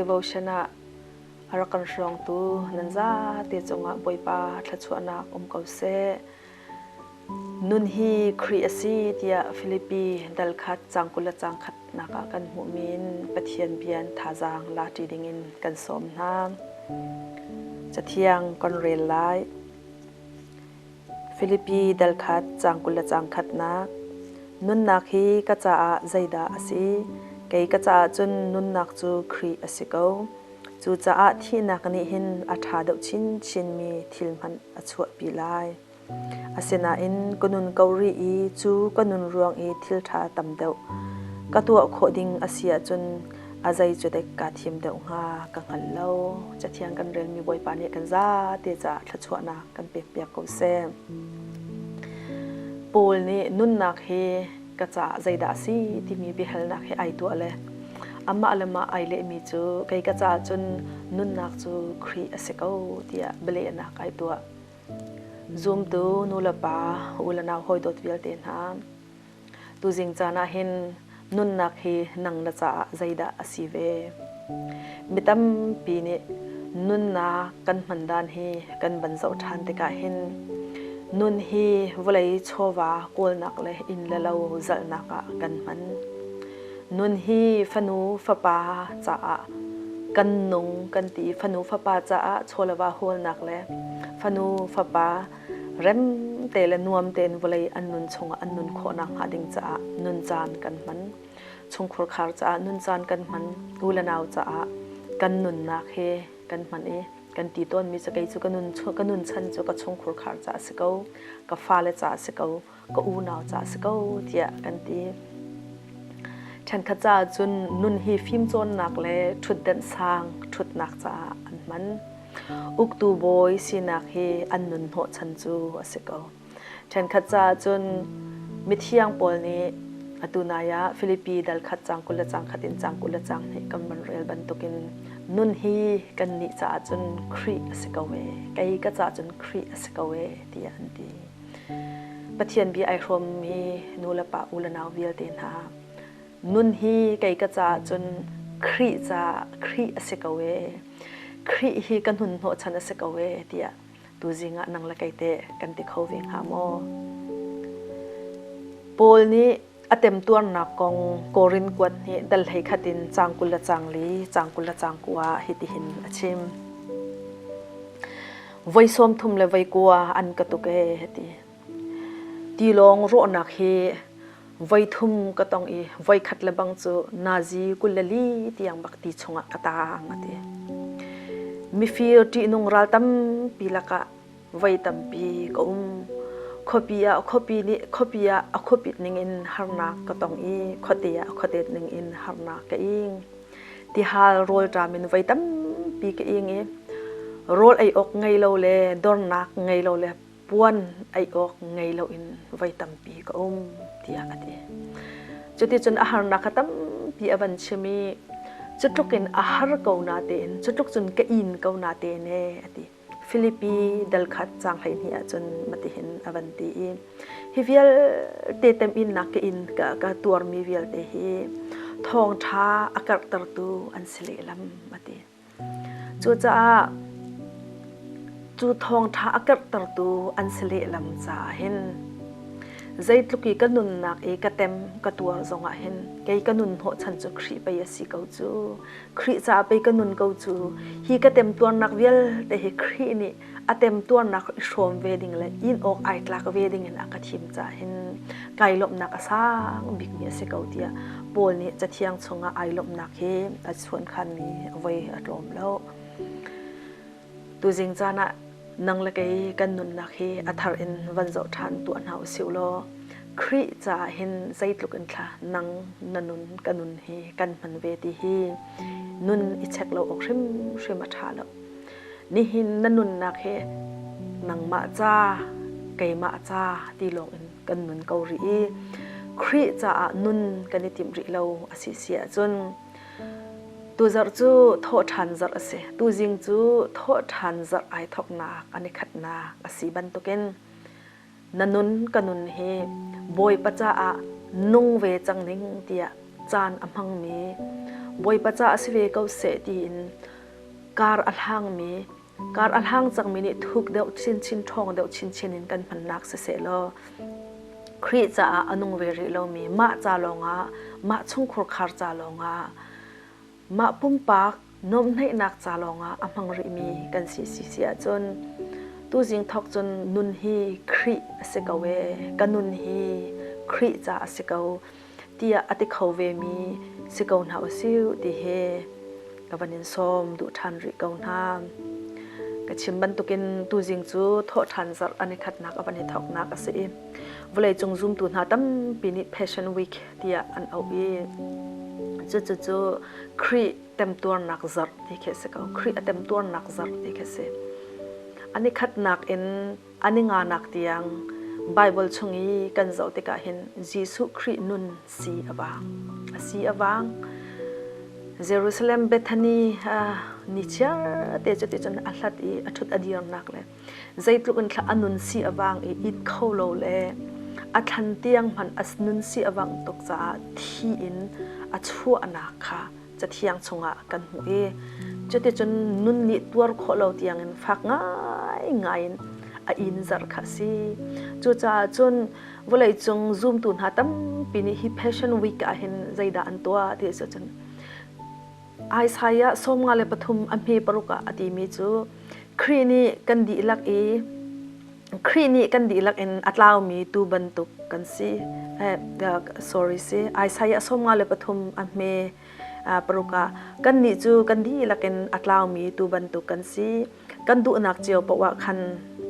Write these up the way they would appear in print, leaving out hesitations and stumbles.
devotion ah a rak kan hrawngtu nan zate cungah Bawipa thluachuahnak um ko seh. Nun hi Khrih a si tiah Filipi dal khat caang 20 le caang khatnak ah kan hmuhmi in Pathian bia in thazaang la ṭi dingin kan sawm hna. Cathiang kan rel lai. Filipi dal khat caang 20 le caang khatnak Nunnak hi ka caah zeidah a si? Kei ka caah cun nunnak cu Khrih a si ko. Cucaah thihnak nih hin a ṭha deuh chinchinmi thil hmanh a chuahpi lai. Asinain ka nun ko rih i cu ka nun ruang i thil ṭha tam deuh ka tuah khawh ding a si ahcun a zei cu dek kaa thim deuh hnga ka hngal lo. Cathiang kan relmi Bawipa nih kan zate caah thluachuahnak kan pekpiak ko seh. Paul nih nunnak hi ka caah zeidah a si timi biahalnak hi ai tuah le amah le mah ai lehmi cu kei ka caah cun nunnak cu Khrih a si ko tiah bialehnak ai tuah. Zumtu nu le pa u le nau hawi dawt vialte hna tuzing caan ah hin nunnak hi nang na caah zeidah a si ve? Mi tampi nih nunnak kan hman dan hi kan van zoh ṭhan tikah hin nun hi vawlei chawva kawlnak le inn le lo zalhnak ah kan hman. Nun hi fanu fapa caah kan nung kan ti fanu fapa caah chawleva hawlnak le fanu fapa rem te le nuam tein vawlei an nun chungah an nun khawhnak hnga ding caah nun caan kan hman. Chungkhur khar caah nun caan kan hman. U le nau caah kan nunnak hi kan hman i kan ti tawnmi cu kei cu ka nun ka nun chan cu ka chungkhur khar caah si ko, ka fale caah si ko, ka unau caah si ko tiah kan ti. Ṭhenkhat caah cun nun hi fimcawnnak le ṭhutdenh sang ṭhutnak caah an hman. Uktu bawi sinak hi an nun hnawhchan cu a si ko. Ṭhenkhat caah cun mithiang pawl nih atu nai ah Filipi dal khat caang 20 le caang khat in caang 20 le caang hnih kan van rel bantukin nun hi kannih caah cun Khrih a si ko ee, kei ka caah cun Khrih a si ko ee tiah an ti. Pathian bia ai hrawmmi nu le pa u le nau vialte hna nun hi kei ka caah cun Khrih caah Khrih a si ko ee Khrih hi ka nun hnawhchan a si ko ee tiah tuzing ah nang le kei te kan ti kho ve hnga maw? Paul nih a temtuarnak kong Korin kuat nih dal hlei khat in caang 20 le caang li, caang 20 le caang kua hitihin a chim. Voi 30 le voi kua an ka tuk ee hati. Tilawng rawhnak hi voi thum ka tong i voi khat le bang cu nazi 24 tiang bak ti chungah ka taang a ti. Mifir ṭihnung ral tampi lakah voi tampi ka um. Khuapi ah khuapi nih khuapi ah a khuapit ningin harnak ka tong i khuate ah a khuatet ningin harnak ka ing. Tihal rawlṭam in voi tampi ka ing i rawl ei awk ngei lo le dornak ngei lo le puan ei awk ngei loin voi tampi ka um tiah a ti. Cuticun a harnak kha tampi a van chim i cutluk in a har ko natein cutluk cun ka in ko natein ee a ti. Filipi dal khat caang 12 ahcun matihin a van ti i hi vialte teminnak ka in ka, ka tuarmi vialte hi thawngṭha a karhtertu an si lehlam a ti. Cucaah cu thawngṭha a karhtertu an si lehlam caah hin zeitluk i ka nunnak i ka tem ka tuar zongah hin kei ka nun hnawhchan cu Khrih pei a si ko cu Khrih caah pei ka nun ko cu hi ka temtuarnak vialte hi Khrih nih a temtuarnak i hrawm ve ding le in awk ai tlak ve ding in a ka thim caah hin kai lawmhnak a sang bikmi a si ko tiah Paul nih cathiang chungah ai lawmhnak hi a chuankhanmi voi a tlawm lo. Tuzing caan ah nang le kei kan nunnak hi a thar in van zoh ṭhan tuah hna usih law Khrih caah hin zeitluk in thla nang na nun ka nun hi kan hman ve ti hi nun i check lo awk hrimhrim a ṭha lo. Nihin na nunnak hi nangmah ca keimah ca ti lawng in kan nun ko rih i Khrih caah nun kan i timh rih lo a si si ahcun Tuzarh cu thawhṭhan zarh a si. Tuzing cu thawhṭhan zarh ai thawknak an i khatnak a si bantukin na nun ka nun hi Bawipa caah nung ve cang ning tiah caan a hmangmi. Bawipa ca a si ve ko seh tiin kar a hlangmi kar a hlang cangmi nih thuk deuh chinchin ṭhawng deuh chinchin in kan hmannak siseh law Khrih caah a nung ve rih lomi mah ca lawngah mah chungkhur khar ca lawngah mah pumpak nuamhneihnak ca lawngah a hmang rihmi kan si si si ahcun tuzing thawk cun nun hi Khrih a si ko ee ka nun hi Khrih ca a si ko tiah a ti kho vemi si ko hna usih ti hi ka van in sawm duh ṭhan rih ko hna. Ka chim bantukin tuzing cu thawhṭhan zarh an i khatnak a van i thawknak a si i vawleicung zumtu hna tampi nih Passion Week tiah an auh i cucu Khrih temtuarnak zarh ti khi a si ko. Khrih a temtuarnak zarh ti khi a si. An i khatnak in an i nganak tiang Baibal chung i kan zoh tikah hin Jesuh Khrih nun si a vang. A si a vang. Jerusalem Bethany ni chiar te cu ti cun a hlat i a ṭhut a dirnak le zeitluk in thla a nun si a vang i it kho lo le a thlan tiang hmanh a nun si a vang tuk caah thi in a chuahnak kha cathiang chungah kan hmuh i cuticun nun nih tuar khawh lo tiangin fak ngaingai in a in zarh kha a si. Cucaah cun vawleicung zumtu hna tampi nih hi Passion Week ah hin zeidah an tuah ti a si cun Isaiah 53 a hme paruk ah a timi cu Khrih nih kan dihlak i Khrih nih kan dihlak in a tlaumi tuu bantuk kan si. Sorry si. Isaiah 53 a hme paruk ah kannih cu kan dihlak in a tlaumi tuu bantuk kan si. Kan duhnak cio paoh ah khan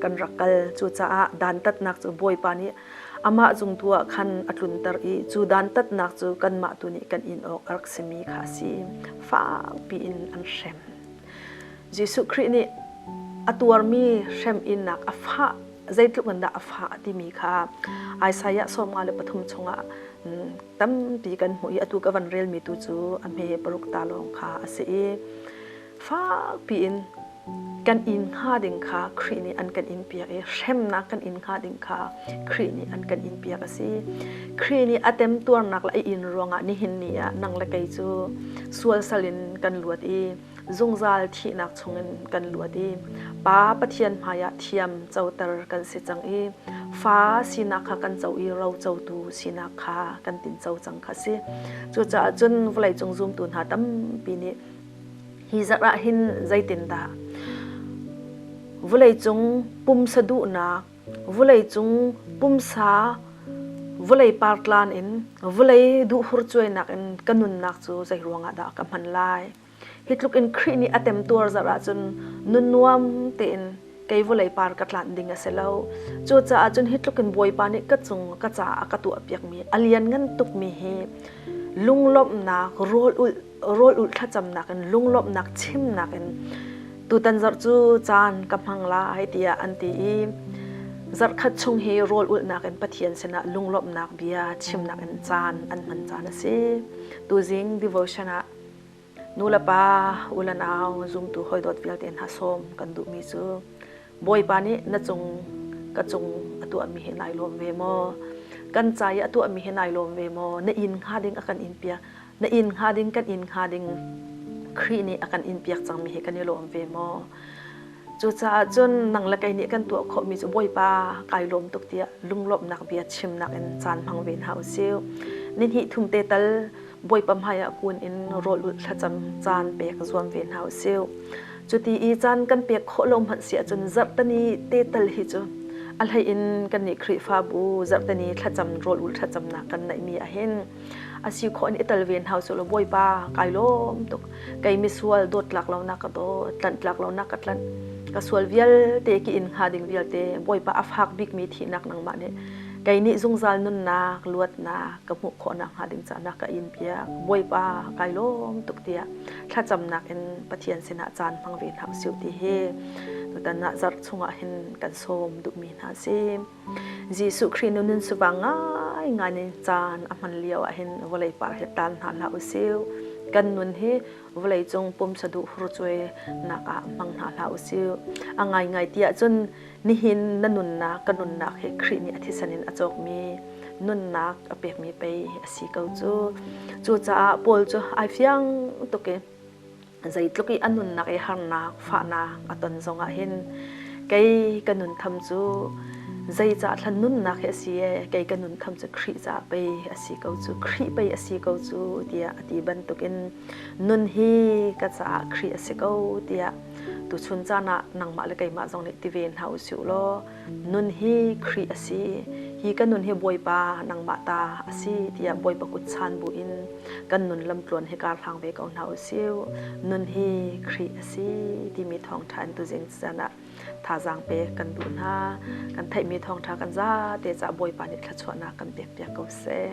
kan rak kal. Cucaah dantatnak cu Bawipa nih amah cung tu ah khan a tlunter i cu dantatnak cu kanmah tu nih kan in awk a rak simi kha a si. Fakpi in an hrem. Jesuh Khrih nih a tuarmi hrem innak a fah zeitluk in dah a fah timi kha Isaiah 53 chungah tampi kan hmuh i atu ka van relmi tu cu a hme paruk ta lawng kha a si i fakpi in kan in hnga ding kha Khrih nih an kan in piak i hremnak kan in hnga ding kha Khrih nih an kan in piak a si. Khrih nih a temtuarnak le a in ruangah nihin ni ah nang le kei cu sual sal in kan luat i zungzal thihnak chungin kan luat i Pa Pathian hmaiah thiam coter kan si cang i fa sinak kha kan co i ro cotu sinak kha kan tinco cang kha si. Cucaah cun vawleicung zumtu hna tampi nih hi zarh ah hin zeitindah vawleicung pumsa duhnak vawleicung pumsa vawlei partlan in vawlei duhhur cuainak in ka nunnak cu zei ruangah dah ka hman lai? Hi tluk in Khrih nih a temtuar zarh ahcun nun nuam tein kei vawlei par ka tlanh ding a si lo. Cucaah cun hi tluk in Bawipa nih ka cung ka caah a ka tuahpiakmi a lianngan tukmi hi lunglawmhnak rawl ulh rawl ulh thlacamnak in lunglawmhnak chimnak in tutan zarh cu caan ka hmang lai tiah an ti i zarhkhat chung hi rawl ulhnak in Pathian sinah lunglawmhnak bia chimnak in caan an hman caan a si. Tuzing devotion ah Nu le pa, u le nau, zumtu hawidawt vialte hna sawm kan duhmi cu Bawipa nih na cung ka cung a tuahmi hi nai lawm ve maw? Kan ca i a tuahmi hi nai lawm ve maw? Na inn hnga ding a kan in piak. Na inn hnga ding kan inn hnga ding Khrih nih a kan in piak cangmi hi kan i lawm ve maw? Cucaah cun nang le kei nih kan tuah khawhmi cu Bawipa kai lawm tuk tiah lunglawmhnak bia chimnak in caan hmang ve hna usih. Nihnih thum te tal Bawipa hmaiah kun in rawl ulh thlacam caan pek zuam ve hna usih. Cuti i caan kan pek khawh lo hmanh si ahcun zarhtani te tal hi cu a hlei in kannih Khrihfabu zarhtani thlacam rawl ulh thlacamnak kan neihmi ahhin a si khawh in i tal ve hna usih law Bawipa kai lawm tuk kei misual dawt tlak lo na ka dawt tlanh tlak lo na ka tlanh ka sual vialte ki in hnga ding vialte Bawipa a fak bikmi thihnak nangmah nih kei nih zungzal nunnak luatnak ka hmuh khawhnak hnga ding caah na ka in piak Bawipa kai lawm tuk tiah thlacamnak in Pathian sinah caan hmang ve hna usih ti hi tutan ah zarh chungah hin kan sawm duhmi hna si Jesuh Khrih nu nun sivang ngaingai in caan a hman lio ah hin vawlei par hi tan hna hlah usih kan nun hi vawlei cung pumsa duh hurcuai nak ah hmang hna hlah usih a ngaingai ti ahcun nihin na nunnak ka nunnak hi Khrih nih a thisen in a cawkmi. nunnak a pekmi pei a si ko cu. Cucaah Paul cu ai fiang tuk i zeitluk i a nunnak i harnak fahnak a ton zongah hin kei ka nun tham cu zeicah thlan nunnak hi a si e kei ka nun tham cu Khrih caah pei a si ko cu Khrih pei a si ko cu tiah a ti bantukin nun hi ka caah Khrih a si ko tiah tuchun caan ah nangmah le keimah zong nih ti ve hna usih law Nun hi Khrih a si. Hi ka nun hi Bawipa nangmah ta a si tiah Bawipa kut chan bu in kan nun lamtluan hi kar hlang ve ko hna u sih. Nun hi Khrih a si timi thawngṭha in tuzing caan ah thazaang pek kan duh hna. Kan theihmi thawngṭha kan zate caah Bawipa nih thluachuahnak kan pekpiak ko seh.